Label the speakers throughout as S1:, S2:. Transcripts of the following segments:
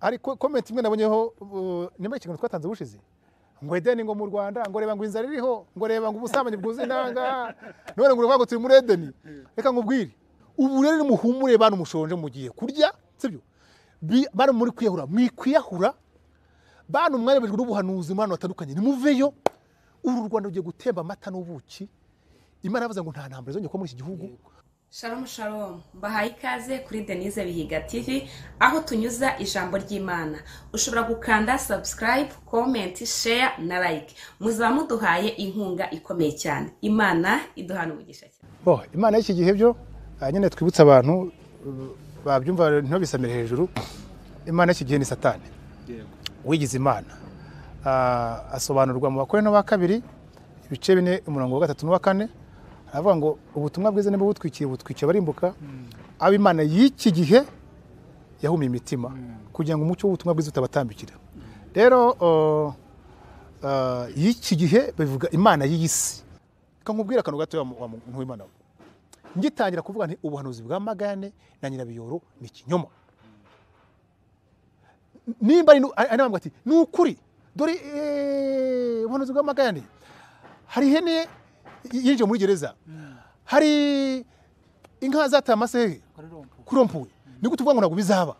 S1: Ariko comment imwe nabonyeho nimba ikintu twatanze bushize ngo Edeni ngo mu Rwanda ngo reba ngo inzara iriho ngo reba ngo ubusambanyi bwuzuye inanga none ngo uruvuga ngo turi muri Edeni. Reka nkubwire ubu rero muhumure bantu mushonje mugiye kurya sibyo bari muri kwiyahura mwikwiyahura bantu mwayobejwe n'ubuhanuzi mu bantu batandukanye nimuveyo. Uru Rwanda rugiye gutemba amata n'ubuki. Imana yavuze ngo nta ntambara izongera kuba muri iki gihugu.
S2: Shalom shalom, mbahaye ikaze kuri Denise Bihiga TV aho tunyuza ijambo ry'Imana. Ushobora gukanda subscribe, comment, share na like. Muzaba muduhaye inkunga ikomeye cyane. Imana iduhana umugisha cyane.
S1: Bo, Imana y'iki gihe byo nyine twibutsa abantu babyumva ntibisamire hejuru. Imana y'iki gihe ni Satani. Yego. Wigize Imana. Asobanurwa mu Bakorinto ba kabiri ibice 4 umurongo wa 3 n'uwa 4. Aravuga ngo ubutumwa bwiza nibo butwikiye butwikiye barimbuka abo Imana y'iki gihe yahumiye imitima kugira ngo umucyo w'ubutumwa bwiza utabatambikira. Rero y'iki gihe bivuga Imana y'isi. Reka nkubwire akantu gato wa muntu w'Imana. Ngitangira kuvuga nti ubuhanuzi bwa Magane na Nyirabiyoro ni ikinyoma. Nimba ari nambwa ati ni ukuri dore ubuhanuzi bwa Magane hari ihene yinjiye muri gereza, hari inka zataye amasehe kurompuwe, ni gute uvuga ngo ntabwo bizaba?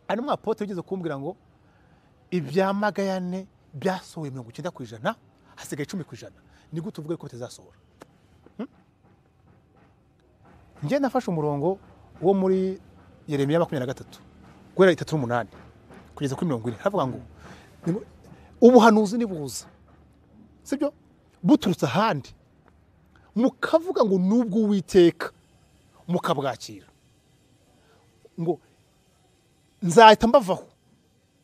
S1: Ari mu apotre ugeze kumbwira ngo ibya Magayane byasohoye 90% hasigaye 10%, ni gute uvuga ko bitazasohora? Njye nafashe umurongo wo muri Yeremiya 23 guhera 38 kugeza kuri 40, havuga ngo ubuhanuzi nibuza sibyo buturutse ahandi mukavuga ngo nubwo Uwiteka mukabwakira ngo nzahita mbavaho,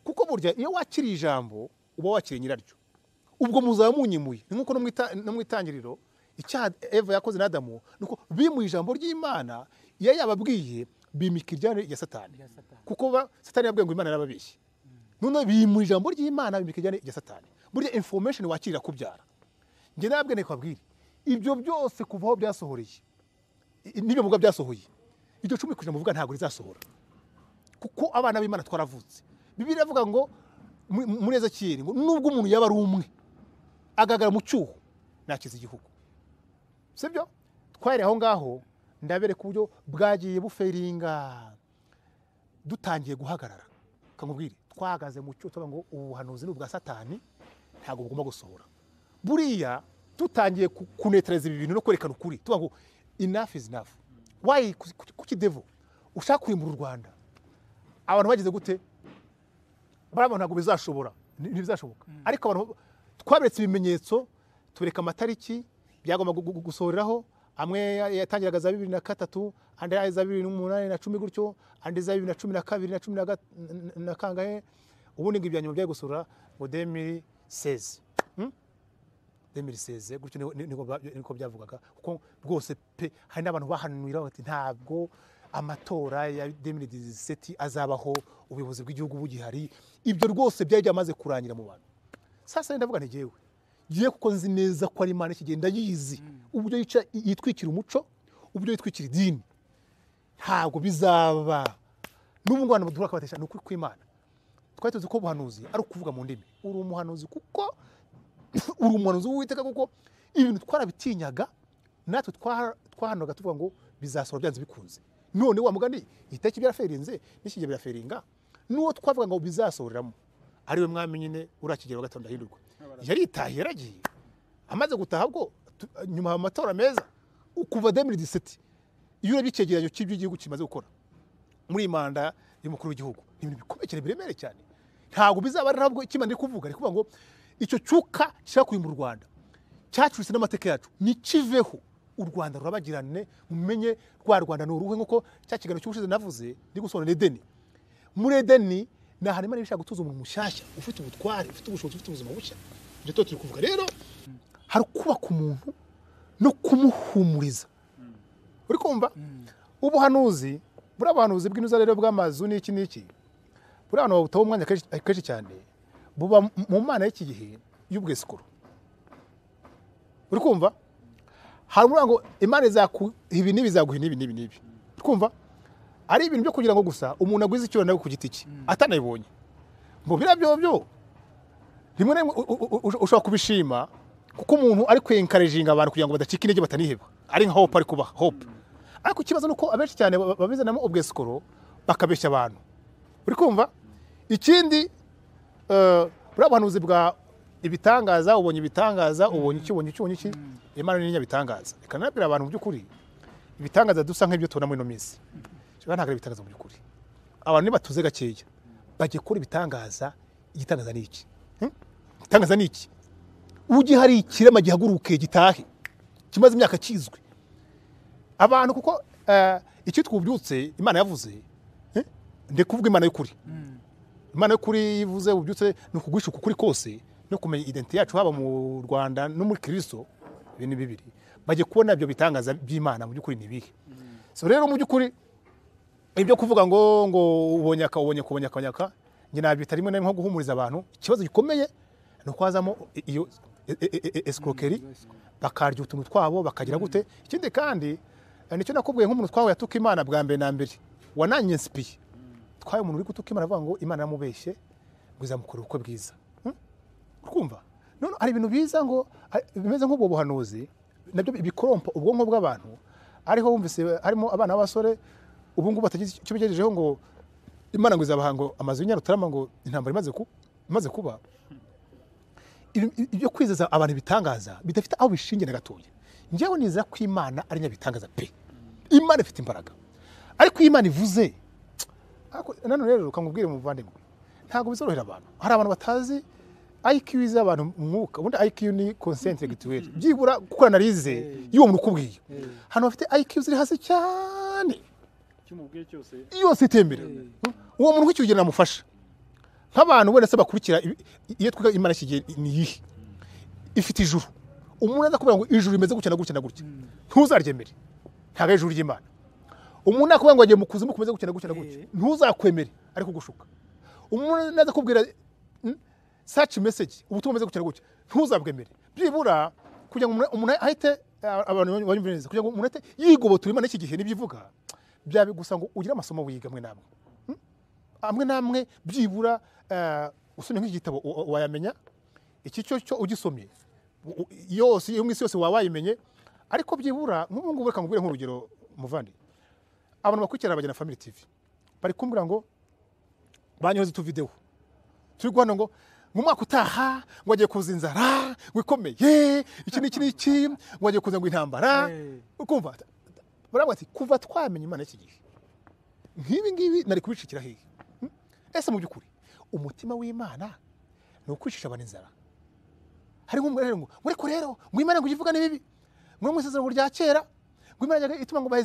S1: kuko burya iyo wakiriye ijambo uba wakiriye nyiraryo, ubwo muzaba munyimuye. Ni nkuko no mu itangiriro icyaha Eva yakoze na Adamu nuko bimuye ijambo ry'Imana iyo yababwiye bimika iryane ya Satani, kuko Satani yabwiye ngo Imana yarababeshye. None bimuye ijambo ry'Imana bimika iryane ya Satani. Burya information wakirira kubyara. Njye nabwe nkwabwire ibyo byose kuva aho byasohoreye nibyo muvuga byasohoye iryo 10% muvuga ntabwo rizasohora, kuko abana b'Imana twaravutse. Bibiliya iravuga ngo muri Ezekiyeli ngo nubwo umuntu yaba ari umwe agagara mu cyuho nakiza igihugu, sibyo? Twari aho ngaho ndabereka uburyo bwagiye buferinga dutangiye guhagarara. Kankubwire twahagaze mu cyuho tuvuga ngo ubuhanuzi ni ubwa Satani ntabwo bugomba gusohora. Buriya tutangiye kunetreza ibi bintu no kwerekana ukuri tuvuga ngo enough is enough. Why kuki devil ushaka kurimbura u Rwanda? Abantu bagize gute? Barabona ntabwo bizashobora, ntibizashoboka. Ariko abantu twaberetse ibimenyetso, tubereka amatariki byagomba gusohoreraho, amwe yatangiraga za 2003 andi za 2008 na 10 gutyo, andi za 2012 na 10 na kangahe, ubundi ngo ibyanyuma byaye gusohora ngo 2016. 2016 gutyo niko byavugaga, kuko rwose pe hari n'abantu bahanuira bati ntabwo amatora ya 2017 azabaho ubuyobozi bw'igihugu bugihari. Ibyo rwose byari byamaze kurangira mu bantu. Sasa ndavuga nti jewe giye kuko nzi neza ko ari Imana ikigenda yizi uburyo yitwikira umuco, uburyo yitwikira idini, ntabwo bizaba. N'ubu ngo abantu badura kabatesha ni ukuri kw'Imana. Twari tuzi ko ubuhanuzi ari ukuvuga mu ndimi. Uri umuhanuzi kuko uri umuhanuzi w'Uwiteka, kuko ibintu twarabitinyaga natwe twahanaga tuvuga ngo bizasohora byanze bikunze. None wa mugani iteki byaraferinze n'ikige biraferinga, nuwo twavuga ngo bizasohoreramo ari we mwami nyine urakigera wa gatanu ndahindurwa yaritahiye yaragiye amaze gutaha bwo nyuma amatora meza kuva 2017. Iyo urebye icyegeranyo cy'iby'igihugu kimaze gukora muri manda y'umukuru w'igihugu ni ibintu bikomeye cyane biremereye cyane. Ntabwo bizaba ari ntabwo ikimana iri kuvuga, ari kuvuga ngo icyo cyuka gishaka kurimbura u Rwanda cyacuritse n'amateka yacu nikiveho, u Rwanda rurabagirane, mumenye rwa Rwanda ni uruhe. Nkuko cya kiganiro cy'ubushize navuze ndi gusobanura Edeni. Muri Edeni ni ahantu Imana ishaka gutuza umuntu mushyashya ufite ubutware, ufite ubushobozi, ufite ubuzima bushya. Ibyo turi kuvuga rero hari kubaka umuntu no kumuhumuriza. Uri kumva? Ubuhanuzi buriya buhanuzi bw'inuza rero bw'amazu n'iki n'iki, buriya abantu babutaho umwanya kenshi cyane buba mu Mana y'iki gihe y'ubwesikoro. Uri kumva? Hari umuvuga ngo Imana izakuha ibi n'ibi, izaguha n'ibi n'ibi n'ibi. Uri kumva? Ari ibintu byo kugira ngo gusa umuntu agwize icyo nawe ku giti cye atanayibonye. Ngo biriya byo rimwe na rimwe ushobora kubishima kuko umuntu ari kwenkarejinga abantu kugira ngo badacika intege bataniheba, ari nka hope ari kubaha hope. Ariko ikibazo nuko abenshi cyane babizanamo ubwesikoro bakabeshya abantu. Uri kumva? Ikindi buriya buhanuzi bwa ibitangaza, ubonye ibitangaza, ubonye iki, ubonye iki, ubonye iki, Imana ni nyabitangaza. Reka nabwira abantu mu by'ukuri ibitangaza dusa nk'ibyo tubona muri ino minsi. Ntabwo ari ibitangaza mu by'ukuri. Abantu nibatuze gakeya bagiye gukora ibitangaza. Igitangaza ni iki? Igitangaza ni iki? Ujye hari ikirema gihaguruke gitahe kimaze imyaka kizwi abantu, kuko icyo twubyutse Imana yavuze, ndekuvuga Imana y'ukuri. Imana y'ukuri ivuze ubyutse ni ukugwishuka ukuri kose no kumenya identity yacu haba mu Rwanda no muri Kristo. Ibintu bibiri bagiye kubona ibyo bitangaza by'Imana mu by'ukuri ni bihe. So rero mu by'ukuri ibyo kuvuga ngo ubonye aka ubonye kubonye akanyaka, njye nabita rimwe na rimwe nko guhumuriza abantu. Ikibazo gikomeye ni uko hazamo iyo escroquerie, bakarya utuntu twabo bakagira gute. Ikindi kandi nicyo nakubwiye nk'umuntu twawe yatuka Imana bwa mbere na mbere wananyinspiye, twaye umuntu uri gutuka Imana avuga ngo Imana yamubeshye ngo izamukora ubukwe bwiza. Urumva? None hari ibintu biza ngo bimeze nk'ubwo buhanuzi nabyo bikorompa ubwonko bw'abantu. Ariho wumvise harimo abana b'abasore ubu ngubu batagize icyo bigejejeho ngo Imana ngo izabaha ngo amazu y'Inyarutarama ngo intambara imaze kuba. Ibyo kwizeza abantu ibitangaza bidafite aho bishingiye na gatoya. Njyewe nizera ko Imana ari nyabitangaza pe. Imana ifite imbaraga. Ariko Imana ivuze, ariko none rero ukangubwire muvandimwe, ntabwo bizorohera abantu. Hari abantu batazi IQ z'abantu mu mwuka. Ubundi IQ ni conscience intellectuelle. Byibura gukora analyse y'uwo muntu ukubwiye. Hano bafite IQ ziri hasi cyane.
S3: Cyumubwiye cyose
S1: yose itembera. Uwo muntu nk'icyo namufasha. Nk'abantu wenda se bakurikira iyo twiga Imana kigiye ni yihe ifite ijuru. Umuntu aza kubera ngo ijuru rimeze gutya na gutya na gutya, ntuzaryemere, ntabwo ari ijuru ry'Imana. Umuntu akubwira ngo agiye mu kuzimu kumeze gutya na gutya na gutya, ntuzakwemere, ariko gushuka. Umuntu aza kubwira such message ubutumwa bumeze gutya na gutya, ntuzabwemere. Byibura kugira ngo umuntu ahite abantu banyumve neza, kugira ngo umuntu ahite yigobotora Imana iki gihe nibyivuga byabe gusa ngo ugire amasomo wiga mwe namwe amwe namwe. Byibura usomye nk'igitabo wayamenya, iki cyo cyo ugisomye yose iyo mwisi yose wawayimenye. Ariko byibura nk'ubu ngubu reka ngubwire nk'urugero muvandi, abantu bakurikira Abagena Family TV bari kumbwira ngo banyoze tu video turi guhana ngo mu mwaka utaha ngo agiye kuza inzara ngo ikomeye iki n'iki n'iki, ngo agiye kuza ngo intambara. Ukumva baravuga ati kuva twamenya Imana iki gihe nk'ibi ngibi nari kubicikira hehe? Ese mu by'ukuri umutima w'Imana ni ukwicisha abantu inzara? Hari nk'umwe rero ngo ariko rero ngo Imana ngo ivuga ni bibi, ngo mu isezerano rya kera ngo Imana ituma ngo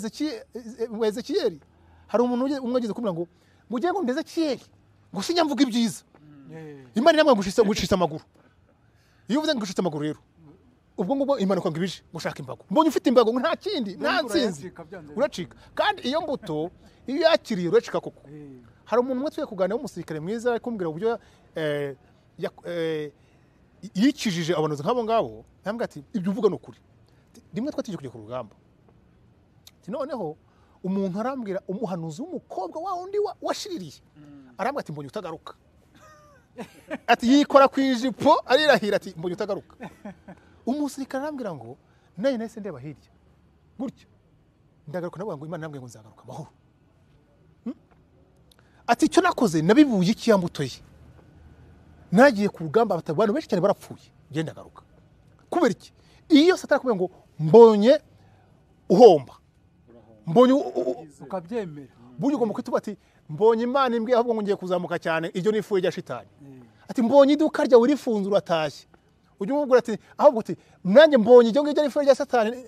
S1: Ezekiyeli. Hari umuntu umwe ageze kumubwira ngo mujye ngo Ezekiyeli ngo sinya mvuga ibyiza, Imana iramwa gushisa amaguru. Iyo uvuze ngo gushisa amaguru rero ubwo ngubwo imanuka ngo ibije gushaka imbago, mbonye ufite imbago ngo nta kindi nta nsinzi, uracika. Kandi iyo mbuto iyo yakiriye uracika koko. Hari umuntu umwe twiye kuganira w'umusirikare mwiza ari kumbwira uburyo yikijije abantu nk'abo ngabo, yambwira ati ibyo uvuga ni ukuri. Rimwe twatije kujya ku rugamba, noneho umuntu arambwira umuhanuzi w'umukobwa wa undi washiririye, arambwira ati mbonye utagaruka. Ati yikora ku ijipo arirahira ati mbonye utagaruka. Umusirikare arambwira ngo naye nahise ndeba hirya gutya ndagaruka, navuga ngo Imana nambwiye ngo nzagaruka amahoro. Ati icyo nakoze nabibuye iki yambuto ye, nagiye ku rugamba abantu benshi cyane barapfuye, ngenda ndagaruka. Kubera iki? Iyo Satani akubwira ngo mbonye uhomba, mbonye
S3: ukabyemera,
S1: buryo ugomba kwituba ati mbonye Imana imbwiye ahubwo ngo ngiye kuzamuka cyane, iryo ni ifuye rya shitani. Ati mbonye iduka ryawe rifunze uratashye, ujye umubwira ati ahubwo uti nanjye mbonye iryo ngiryo ari ifuye rya Satani,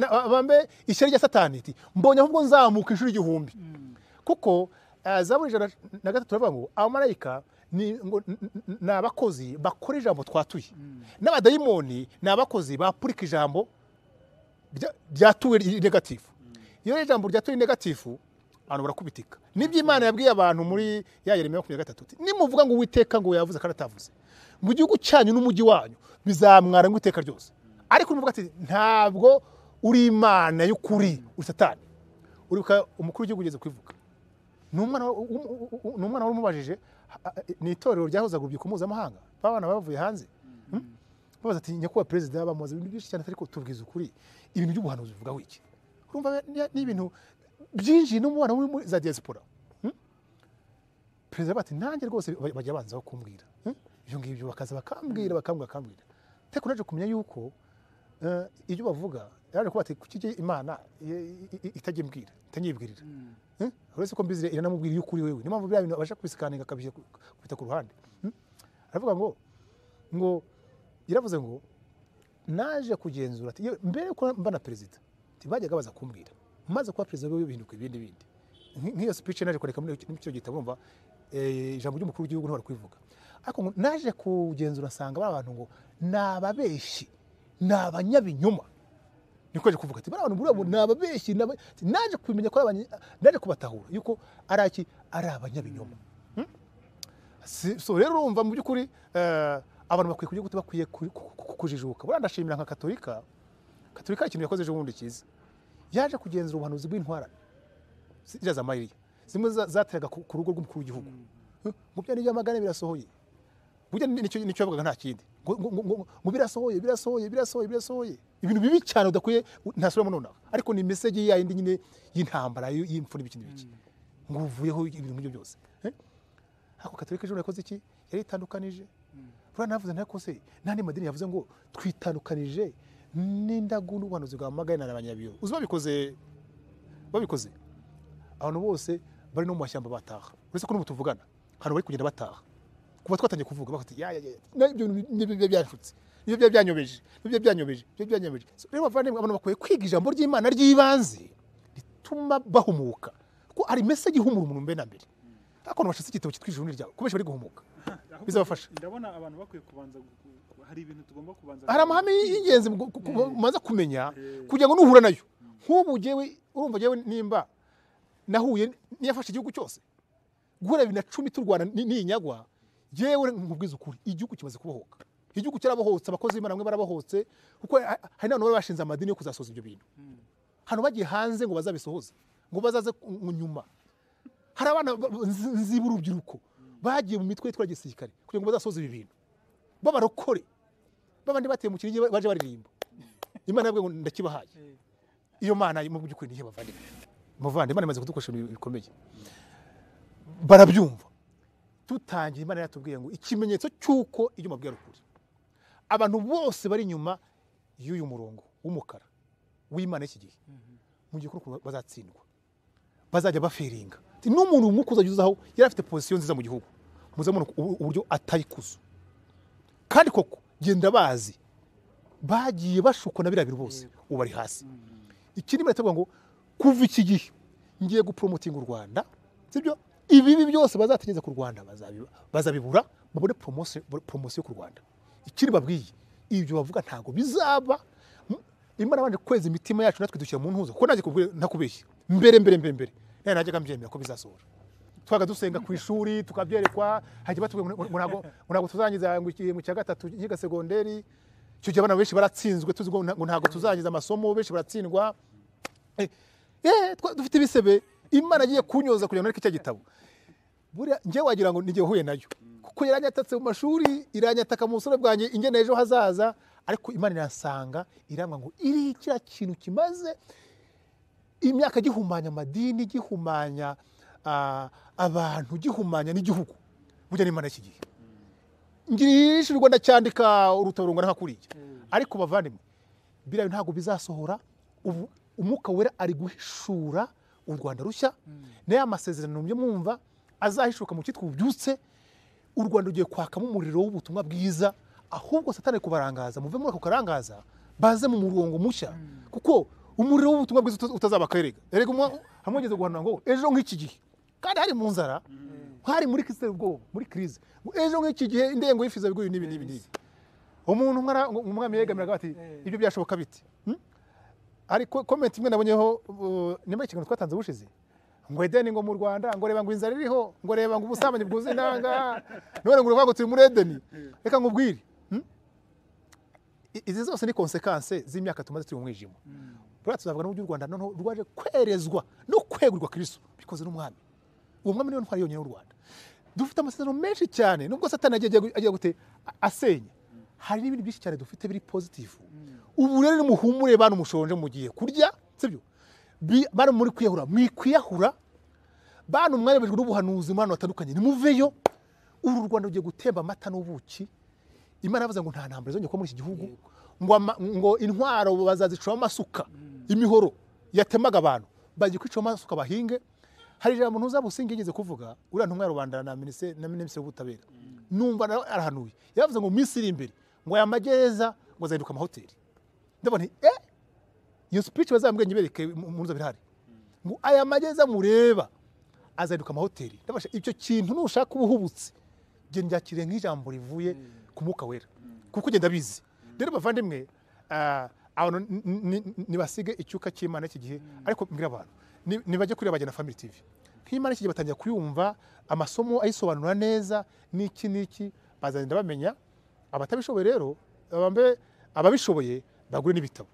S1: bambe ishyari rya Satani, ati mbonye ahubwo nzamuka inshuro 1000. Kuko Zaburi 103 turavuga ngo abamarayika ni abakozi bakora ijambo twatuye, n'abadayimoni ni abakozi bapurika ijambo ryatuwe negatifu. Iyo ijambo ryatuwe negatifu abantu barakubitika. Nibyo Imana yabwiye abantu muri ya Yeremiya 23, nimuvuga ngo Uwiteka ngo yavuze kandi atavuze, mu gihugu cyanyu n'umujyi wanyu bizamwara ngo iteka ryose. Ariko nimuvuga ati ntabwo uri Imana y'ukuri, uri Satani, Uribuka umukuru w'igihugu ugeze kwivuga, ni umwana wari umubajije, ni itorero ryahozaga urubyiruko mpuzamahanga, babana bavuye hanze. Babaza ati nyakubahwa perezida, bamubaza ibintu byinshi cyane, ariko tubwiza ukuri ibintu by'ubuhanuzi bivugaho iki? Urumva ni ibintu byinshi n'umubano muri za diaspora. Perezida bati nanjye rwose bajya banzaho kumbwira ibyo ngibyo, bakaza bakambwira. Ariko naje kumenya yuko ibyo bavuga yaje kuba ati kuki Imana itajya imbwira, itanyibwirira. Uretse ko mbizire iranamubwira y'ukuri wewe, niyo mpamvu bya bintu abasha kubisikaninga akabishyira kubita ku ruhande. Aravuga ngo yaravuze ngo naje kugenzura ati mbere ko mba na perezida bajyaga baza kumbwira, maze kuba perezida wewe bihinduka ibindi bindi. Nk'iyo speech naje kureka muri icyo gitabo, urumva ijambo ry'umukuru w'igihugu ntibari kubivuga, ariko naje kugenzura nsanga ba bantu ngo ni ababeshyi, ni abanyabinyoma. Niko yaje kuvuga ati bari abantu burabo ni ababeshyi, naje kubimenya ko naje kubatahura yuko ari abanyabinyoma. So rero urumva mu by'ukuri abantu bakwiye kujya gute, bakwiye kujijuka. Buriya ndashimira nka Katolika ikintu yakoze ejo bundi cyiza, yaje kugenzura ubuhanuzi bw'intwarane ziriya za Mayiriya, zimwe zateraga ku rugo rw'umukuru w'igihugu, ngo bya n'ibyo amagana birasohoye, burya nicyo yavugaga nta kindi, ngo birasohoye birasohoye birasohoye birasohoye, ibintu bibi cyane udakwiye ntasubiramo nonaha, ariko ni message ya yindi nyine y'intambara y'imfu n'ibiki n'ibiki, ngo uvuyeho ibintu nk'ibyo byose. Ariko Katolika ejo yakoze iki? Yari itandukanije. Buriya navuze ntako se n'andi madini yavuze ngo twitandukanije n'indagu n'ubuhanuzi bwa Magayane na Banyabiro. Uzi babikoze abantu bose bari no mu mashyamba bataha, uretse ko n'ubu tuvugana hano bari kugenda bataha, kuva twatangiye kuvuga bakati ya ibyo nibyo byanshutse, nibyo byanyobeje, nibyo byanyobeje, nibyo byanyobeje. Rero bavandimwe, abantu bakwiye kwiga ijambo ry'Imana ry'ibanze rituma bahumuka, kuko ari message ihumura umuntu mbe na mbere. Ariko bashatse igitabo cyitwa Ijuru ryawe, kubesha bari guhumuka bizabafasha.
S3: Ndabona abantu bakwiye kubanza, hari ibintu tugomba kubanza,
S1: hari amahame y'ingenzi mumaze kumenya kugira ngo nuhura nayo. Nk'ubu jewe urumva jewe nimba nahuye niyafashe igihugu cyose guhera 2010 turwana n'inyagwa, jewe nkubwiza ukuri igihugu kimaze kubohoka, igihugu cyarabohotse, abakozi b'Imana bamwe barabohotse, kuko hari n'abantu bari bashinze amadini yo kuzasohoza ibyo bintu. Hano bagiye hanze ngo bazabisohoze, ngo bazaze nyuma. Hari abana nziba urubyiruko bagiye mu mitwe yitwa gisirikare kugira ngo bazasohoze ibi bintu, babarokore babandi bateye mu kinigi baje baririmba Imana yabwiye ngo ndakibahaye. Iyo Mana mu by'ukuri nihe bavandimwe, muvandimwe Imana imaze kudukoresha ibintu bikomeye, barabyumva. Tutangiye Imana yatubwiye ngo ikimenyetso cy'uko ibyo mabwira ukuri, abantu bose bari inyuma y'uyu murongo w'umukara w'Imana iki gihe mu gihe kuri bazatsindwa, bazajya baferinga. N'umuntu umukuza ajuzaho yari afite position nziza mu gihugu, muzamubona uburyo atayikuzo. Kandi koko genda bazi bagiye bashukwa na biriya bintu bose ubu bari hasi. Ikindi muratavuga ngo kuva iki gihe ngiye gupromotinga u Rwanda, sibyo? Ibibi byose bazategeza ku Rwanda bazabibura, babone promotion ku Rwanda. Ikindi babwiye ibyo bavuga ntago bizaba. Imana abanje kweza imitima yacu natwe dushyira mu ntuzo, kuko naje kubwira ntakubeshya mbere mbere mbere mbere nari najyaga mbyemera ko bizasohora. Twaga dusenga ku ishuri tukabyerekwa, hajya batubwira ngo ntago tuzangiza ngo mu cya gatatu nkiga segonderi. Icyo gihe abana benshi baratsinzwe, tuzi ngo ntago tuzangiza amasomo, benshi baratsindwa. Dufite ibisebe. Imana agiye kunyoza kugira ngo nareke icyo gitabo. Buriya njye wagira ngo nijye huye nayo, kuko yaranyatatse mu mashuri, iranyataka mu busore bwanjye ingene ejo hazaza, ariko Imana irasanga irambwa ngo iri kiriya kintu kimaze imyaka gihumanya amadini, gihumanya abantu, gihumanya n'igihugu. Burya n'Imana iki gihe ngirishirirwa ndacyandika urutabo rungana nka kuriya. Ariko bavandimwe, biriya ntabwo bizasohora. Ubu Umwuka Wera ari guhishura u Rwanda rushya, n'aya masezerano mubyo mwumva azahishuka mu cyitwa ububyutse. U Rwanda rugiye kwakamo umuriro w'ubutumwa bwiza, ahubwo Satani kubarangaza, muve muri ako karangaza baze mu murongo mushya, kuko umuriro w'ubutumwa bwiza utazaba kerega. Erega hamwegeze guhanura ngo ejo nk'iki gihe, kandi hari mu nzara, hari muri crise ubwoba, muri crise, ejo nk'iki gihe indengo yifiza biguye n'ibi n'ibi n'ibi. Umuntu umwami yegamiraga ati ibyo byashoboka bite? Ariko comment imwe nabonyeho nyuma y'ikiganiro twatanze bushize, ngo Edeni ngo mu Rwanda, ngo reba ngo inzara iriho, ngo reba ngo ubusambanyi bwuzuye inanga, none ngo uruvuga ngo turi muri Edeni. Reka nkubwire, izi zose ni conséquences z'imyaka tumaze turi mu mwijima. Buriya tuzavuga n'uburyo u Rwanda noneho rwaje kwerezwa no kwegurirwa Kristo bikoze n'umwami. Uwo mwami niwe ntwari yonyine w'u Rwanda. Dufite amasezerano menshi cyane, nubwo Satani agiye gute asenya, hari n'ibindi byinshi cyane dufite biri positive. Ubu rero nimuhumure bantu mushonje mugiye kurya, sibyo? Bantu muri kwiyahura, mwikwiyahura, bantu mwayobejwe n'ubuhanuzi mu bantu batandukanye, nimuveyo. Uru Rwanda rugiye gutemba amata n'ubuki. Imana yavuze ngo nta ntambara izongera kuba muri iki gihugu, ngo intwaro bazazicuramo amasuka, imihoro yatemaga abantu bagiye kwicamo amasuka bahinge. Hari ijambo Ntuzabusinge yigeze kuvuga, uriya ntumwa ya rubanda na minisitiri w'ubutabera, numva nawe arahanuye, yavuze ngo mu minsi iri imbere ngo aya magereza ngo azahinduka amahoteli. Ndabona nti iyo speech bazambwiye nyibereke mu nzu birahari, ngo aya magereza mureba azahinduka amahoteli. Ndabasha icyo kintu nushaka ubuhubutse nge ndyakiriye nk'ijambo rivuye ku Mwuka Wera, kuko ugenda bizi. Rero bavandimwe, abantu nibasige icyuka cy'Imana iki gihe, ariko mbwira abantu nibajye kuri Bagena Family TV. Nk'Imana iki gihe batangira kuyumva amasomo ayisobanura neza n'iki n'iki, bazagenda bamenya. Abatabishoboye rero, ababishoboye bagure n'ibitabo.